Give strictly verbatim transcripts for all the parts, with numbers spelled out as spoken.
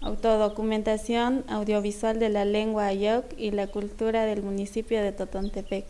Autodocumentación audiovisual de la lengua ayok y la cultura del municipio de Totontepec.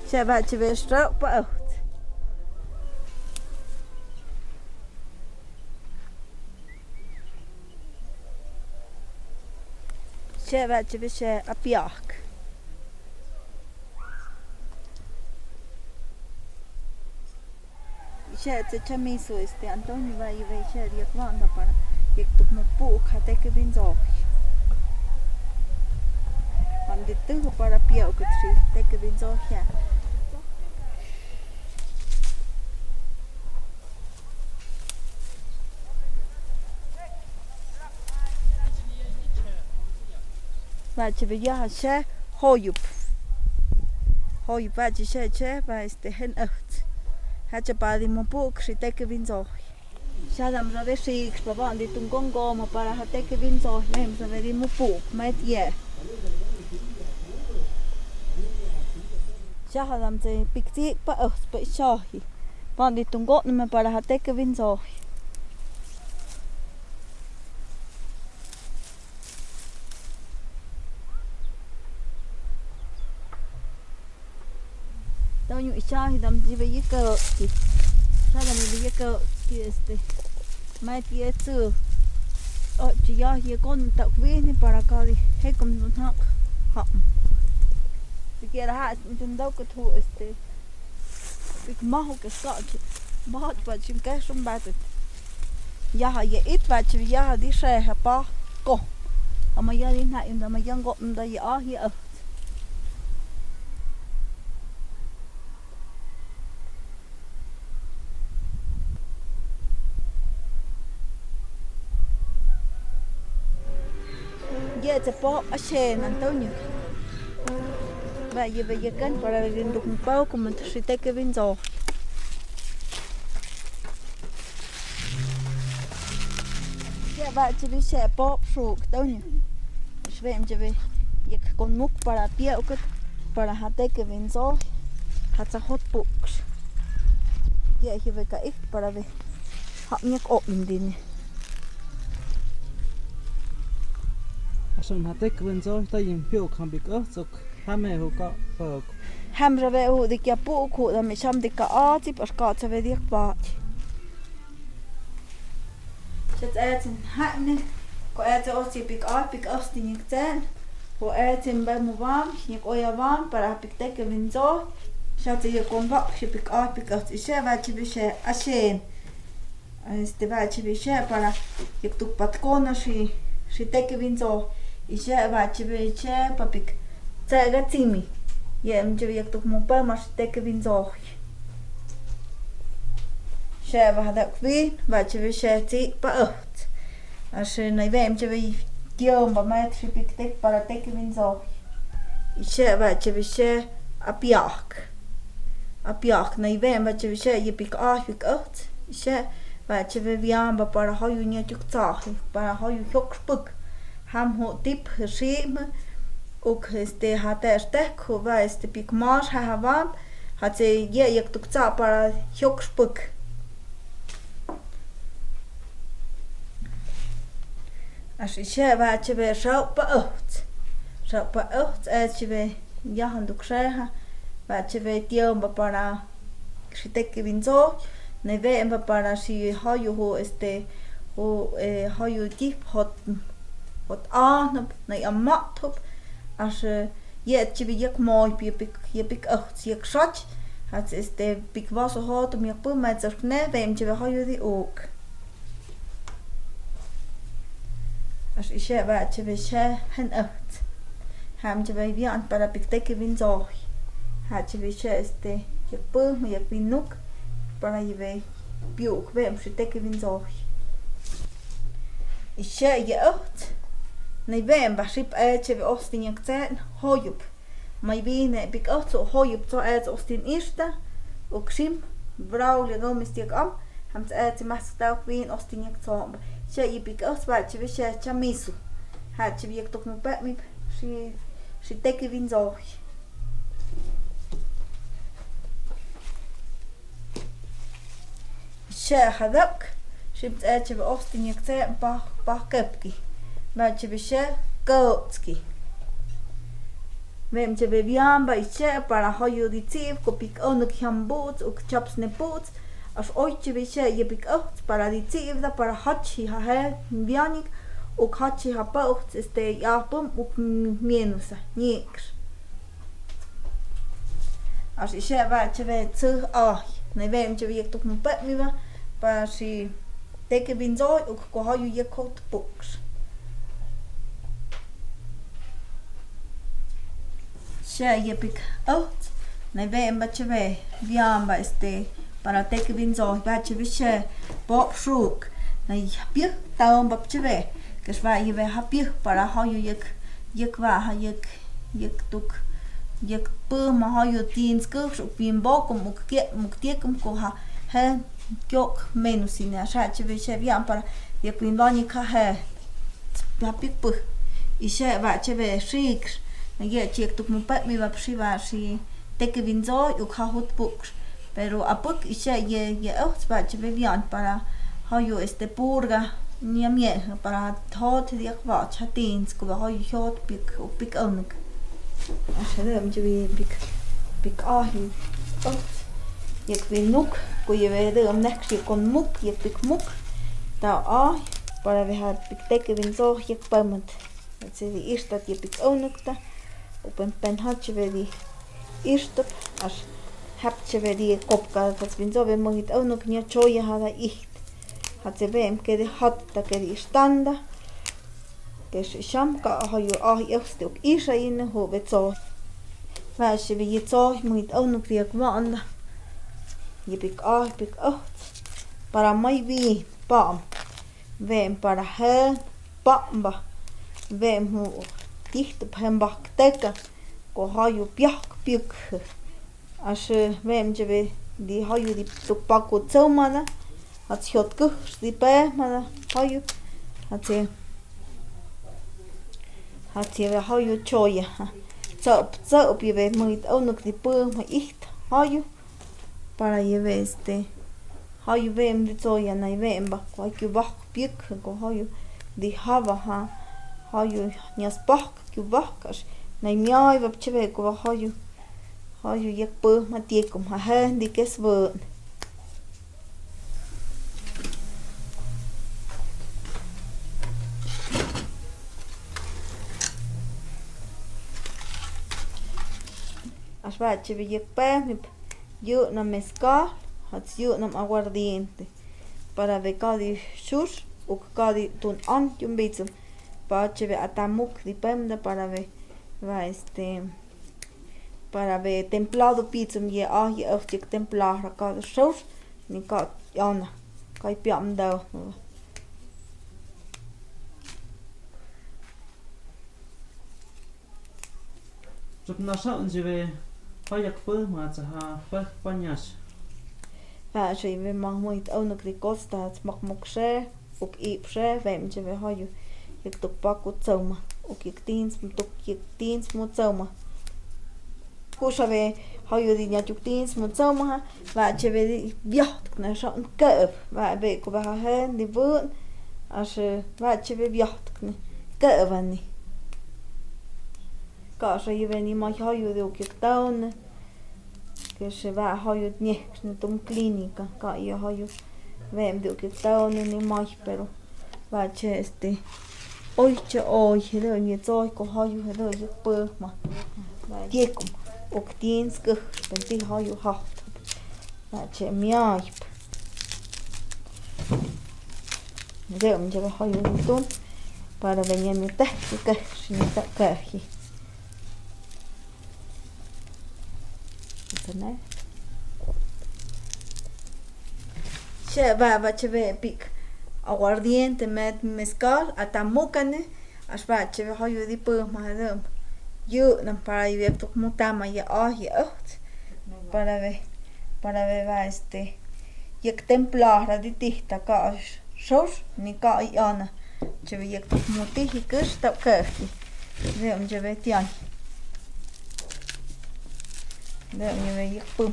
Siabat Chivestro pa ot. Siabat Chive, siabat Apiak. Siabat Chamisu, este, Antonio, ba ive siabat Diak Wanda para Diak tuk mo pu ka Tekevin Sohi. Wanda tuk para pia u kutri Tekevin Sohi. Ba Chive ya ha siabat Hoyup. Hoyup ba Chive siabat, este, hen ot. Ha siabat di mo pu kutri Tekevin Sohi. Siabat dam Chive siabat ba Wanda tuk kong koma para ha Tekevin Sohi, dam Chive di mo pu met ye. Siabat dam Chive piktik pa ot pa Sohi. Wanda tuk kong koma para ha Tekevin Sohi. Tau ñu i siabat dam Chive yekaki. Siabat dam Chive yekaki, este. Mai tie tsu. O, chi ya ye kon tauk vini para kadi hekom nunhak. Ha. Sikiera ha, tun tau ke tu, este. Pik maho ke ska chi. Maho ba chin ke sum batet. Ya ha ye it ba Chive ya ha di se ha pa ko. Ama ya di na inda ma yang ko inda ya ha ye. Ye te po a se nan tau ñu. Ba ye ba ye kan para rin duk pau kumen tri Tekevin Sohi. Ye ba Chive siabat pop suk tau ñu. Siabat Chive ye kon muk para pia u kut para ha Tekevin Sohi. Ha sa hot puk. Ye Chive ka ik para ve. Ha ñek o indini. Asan ha Tekevin Sohi ta ying pio kambik o sok. Hame hu ka pok. Ham rave hu di kia puk hu da me sam di ka ati pas ka sa ve di ak pa. Siabat e tsin haine, ko e tsin o si pik a, pik a sti nyik tsen, ko e tsin ba mo vam, nyik oya vam, para pik Tekevin Sohi, siabat e kon va, si pik a, pik a, i siabat Chive siabat a sen. Este ba Chive siabat para, yek tuk pat kona si, si Tekevin Sohi, i siabat Chive siabat pa pik, tsa ga timi, ye em Chive yek tuk mo pa mas Tekevin Sohi. Siabat ba ha dak vin, ba Chive siabat tsi pa ot. Asi nai vem Chive tiom ba mai tri pik tek para Tekevin Sohi. I siabat ba Chive siabat Apiak. Apiak nai vem ba Chive siabat ye pik a pik ot. I siabat ba Chive viam ba para hoyu nia tuk tsahi, para hoyu hiok puk. Ham ho tip he sim, uk este ha te stek ho ba este pik mas ha ha vam, ha tse ye yek tuk tsa para hiok puk. Asi siabat ba Chive siabat pa ot. Siabat pa ot, e Chive ya han duk siabat, ba Chive tiom ba para si Tekevin Sohi, nai vem ba para si hoyu ho este, ho, e, hoyu tip hot, hot anop, nai amat hop, asi, e, ye Chive yek moi pia pik, ye pik ot, yek sach, ha tse este, pik vaso hot, mi yek pu, mai tse ne, vem Chive hoyu di uk. Iseek, bá tsewe iseek hen oht. Ham tsewe bian para biktekevin tsohi. Ha tsewe iseek este, iak puma, iak pinuk, para iwe biuk, weem ri tekevin tsohi. Iseek iak oht. Nai weem ba ri, eh, tsewe ostin iak tsen hoyop. Mai win ne bik oht so hoyop so, eh, ostin irta. Uk sim, brau le gomes tiak am. Ham tsa, eh, tsi mas tauk win ostin iak tsoba. Iseek iak bik oht, bá tsewe iseek chamiso. Ha tsewe iak tuk mupemib ri, ri tekevin tsohi. Iseek hadok, sim tsa, eh, tsewe ostin iak tsen pah, pahkepki. Bá tsewe iseek kotski. Weem tsewe bian ba iseek para hoyo ditsiib ko bik onuk hiam buuts, uk chaps ne buuts, As oi tsewe iseek iak bik oht para ditsiibda para hotsi ha hen bianik, uk hotsi ha poht este iapum uk m-, mienusa, nikr. As iseek bá tsewe tsuh ahi. Nai weem tsewe iak tuk mupemib ba, ba ri tekevin tsohi uk ko hoyo iak hot bukr. Iseek iak bik oht, nai weem ba tsewe, bian ba este, para tekevin tsohi, bá tsewe iseek, bok suk, nai biek taom ba tsewe, kes ba iwe ha biek para hoyo iak, iak ba ha iak, iak tuk, iak puma hoyo tins kuk, suk pin bokum, uk kiek, uk tiekum ko ha, hen, kiok menusin, as tsewe iseek bian para, iak pin bokum ka hen. Ba bik buk. Iseek bá tsewe sikr. Nai iak tsi iak tuk mupemib ba ri ba ri tekevin tsohi uk ha hot bukr. Pero a buk iseek iak, iak oht bá tsewe bian para hoyo este purga. Nia mie para hot diak ba cha tins ko ba hoyo hot bik, bik onuk. As hedeem tsewe bik, bik ahi. Oht. Iak pinuk, ko iwe hedeem nekr iak kon muk, iak bik muk. Tau ahi, para we ha biktekevin tsohi iak pumot. Hats di irta iak bik onuk ta. Upen pen hats tsewe di irta, as hap tsewe di kopka, hats bin tsowe muhit onuk nia choya hada iht. Hats tsewe em kede hot ta kede irtanda. Kes siam ka hoyo ahi este uk isa ine ho be tsohi. Bá tsewe iak tsohi muhit onuk diak wanda. Iak bik ahi bik oht. Para mai wi pam. Weem para hen pam ba. Weem ho tihto ba hen bakteka. Ko hoyo biak biuk. As weem tsewe di hoyo di tuk baku tsaumada. Hats hiot kuh di pehmada hoyo. Hats, hats iwe hoyo choya ha. Tsop, tsop iwe muhit onuk di puma iht hoyo. Para iwe este. Hoyo weem di tsoya nai weem ba. Ko hoyo kiu wak biuk ko hoyo di haba ha. Hoyo nias bak kiu wak as. Nai miai ba tsewe ko ba hoyo. Hoyo iak puma tiekum ha hen di kes wun. As bá tsewe iak pehmib. Iu'nam mezcal, hats iu'nam aguardiente. Para we kadi sur, uk kadi tun an yum bitsum. Bá tsewe atamuk di pemda para we, wa este, para we templado bitsum ye ahi oht iak templado kadi sur, ni ka ana, ka piam da. Suk nasaun tsewe, pa iak puma tsa ha pa, pa nias. Bá tsewe mang muhit onuk di kosta, tsi mak muk se, uk ip se, weem tsewe hoyo. Iak tuk baku tsauma, uk iak tins, tuk iak tins mu tsauma. Kusa we hoyo di nia tuk tins mu tsauma ha, bá tsewe di biahtok na saun keep, bá be ko ba ha hen di wun, as bá tsewe biahtok ni, keep ani. Ka sa iwe ni mai hoyo di uk iak taon, ke se bá hoyo niek ni tum klinika, ka ia hoyo, weem di uk iak taon ni mai, pero Bá tse este, oi tse oi, hedo iak tsohi ko hoyo, hedo iak puma. Tiekum, uk tins kuh, penti hoyo hot. Bá tse miaip. Hedo mi tse hoyo tun. Para bwe ña meiu tahtokaki, siña taukaki. Ito na. Siña ba, ba tebes bik aguardiente, met mezcal, ata mukanne, Ásba tebes hoyu di puma dum. Yu, nang para yu yak tuk mutama ya oh ya oh. Para bwe, para bwe ba este, yak templar ra di tihta ka sos, ni ka i ana. Tebes yak tuk mutihi kus taukaki. Dum tebes tiang. Dum tebes yak pum.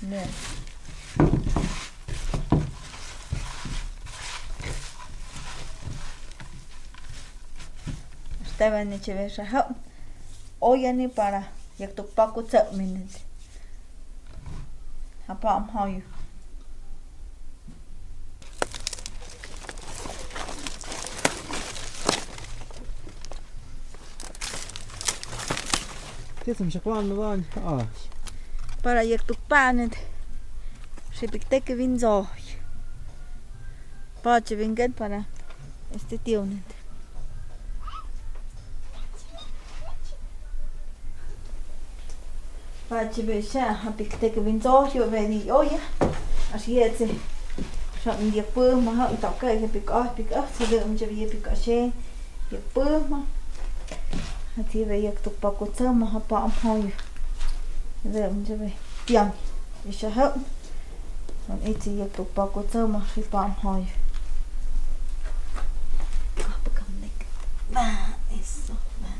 Dum. Esta ba ni tebes sa hau. Oya ni para yak tuk paku tau minit. Hapa am hoyu. Tia sam sakwan na wan. Ah. Para yak tuk panet. Sipik teke vinzo. Para tebes ngan para este tionet. Para tebes sa hapik teke vinzo, yu bwe di oya. Asi etse. Sa yak puma hau taukaki, hapik oh, hapik oh, sa dum tebes yak pik oh se. Yak puma. Hati bwe yak tuk paku tau ma hapa am hoyu. Dum tebes tiang. Isa hau. An iti yak tuk paku tau ma hapa am hoyu. Kapa kam nek. Ba, eso, ba.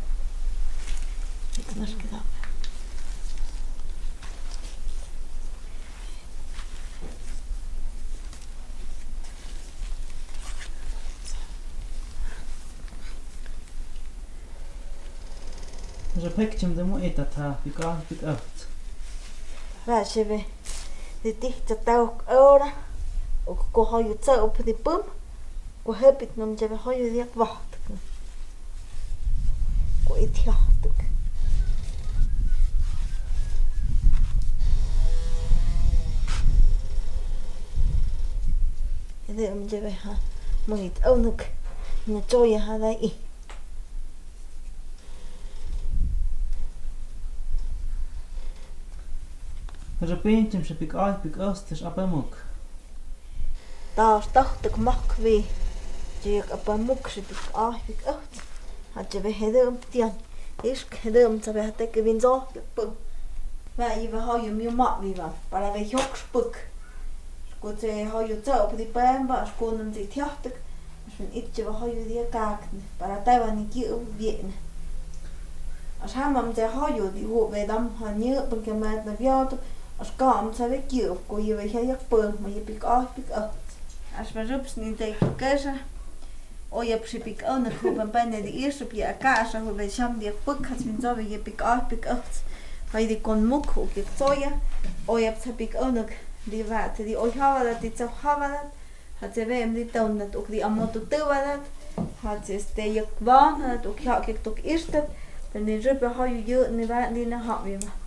Ito na sa kita. Repek chem de mo eta ta pika pika. Ba sebe. Di tihta tauk ora. O ko hoyu tsa o pidi pum. Ko hepit nom tebes hoyu diak vaht. Ko itiahtuk. Ede om tebes ha. Mungit aunuk. Nia tsoya ha dai i. Repintim sepik ai pik os tes apamuk. Taos tohtok mokvi. Tsi yak apamuk sepik ai pik os. Ha tebes hedem tian. Isk hedem tebes ha teke vinzo yak pum. Ba i ba hoyu miu mokvi ba. Para bwe hiok sepik. Sku tse hoyu tsa opedi pem ba sku num tsi tiahtok. As un itche ba hoyu dia kak ne, para taiwan ni kiu viene. As hamam tse hoyu di hu be dam ha niu pengkemet na viatu. As ka am tse be kiu ko ye be hia yak pum ma ye pik ah pik ah. As ba rups ni te kesa. O ya psi pik ah na ku pempene di is pia ka as hu be siam di puk has min so be ye pik ah pik ah. Hai di kon muk hu kik soya. O ya psi pik ah na di ba te di o hawala di tsa hawala. Ha tse be em di taun nat uk di amotu tuwa nat. Ha tse este yak ba nat uk yak tuk istat. Pero ni rupe hoyu yu ni ba di na ha mi ba.